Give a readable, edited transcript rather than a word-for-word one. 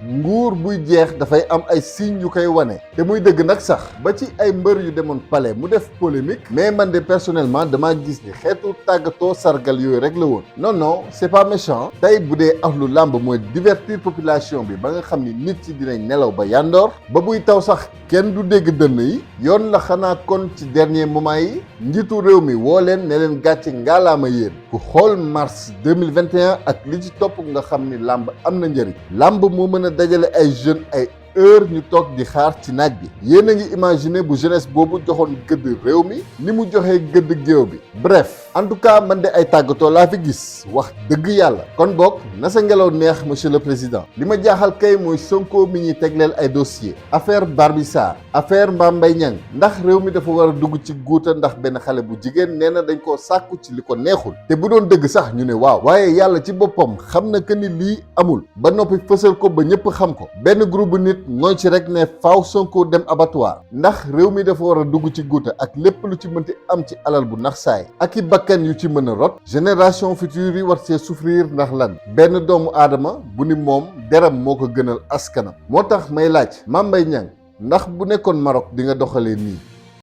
nguur buy jeex dafay am ay signes yu koy wane te muy dëgg nag sax ba ci ay mbër yu demoon palais mu def polémique mais man de personnellement damaa gis ni xeetu tàggatoo sargal yooyu rek la woon non c'est pas méchant tey bu dee ahlu làmb mooy divertir population bi ba nga xam ni nit ci dinañ nelaw ba yandoor ba buy taw sax kenn du dégg dënn yi yoon la xanaa kon ci dernier moment yi njiitu réew mi woo leen ne leen gàcce ngaalaama yéen ku xool mars 2021 ak li ci topp nga xam ni làmb am na njëriñ làmb moo mën a dajale ay jeunes ay heure ñu toog di xaar ci naaj bi yéen a ngi imaginer bu jeunesse boobu joxoon gëdd réew mi ni mu joxee gëdd géew bi bref en tout cas man de ay tàggatoo laa fi gis wax dëgg yàlla kon boog na sa ngelaw neex monsieur le président li ma jaaxal kay mooy Sonko mi ñuy tegleel ay dossier affaire Barbi Sarr affaire Mame Mbaye Niang ndax réew mi dafa war a dugg ci guuta ndax benn xale bu jigéen nee na dañ koo sàkku ci li ko neexul te bu doon dëgg sax ñu ne waaw waaye yàlla ci boppam xam na que ni lii amul ba noppi fësal ko ba ñëpp xam ko benn groupe nit ngooñ ci rek ne faaw Sonko dem abattoir ndax réew mi dafa war a dugg ci guuta ak lépp lu ci mënti am ci alal bu nax saay ak i bakkan yu ci mën a rot génération future yi war see souffrir ndax lan benn doomu aadama bu ni moom deram moo ko gënal askanam moo tax may laaj Mame Mbaye Niang ndax bu nekkoon Maroc di nga doxalee nii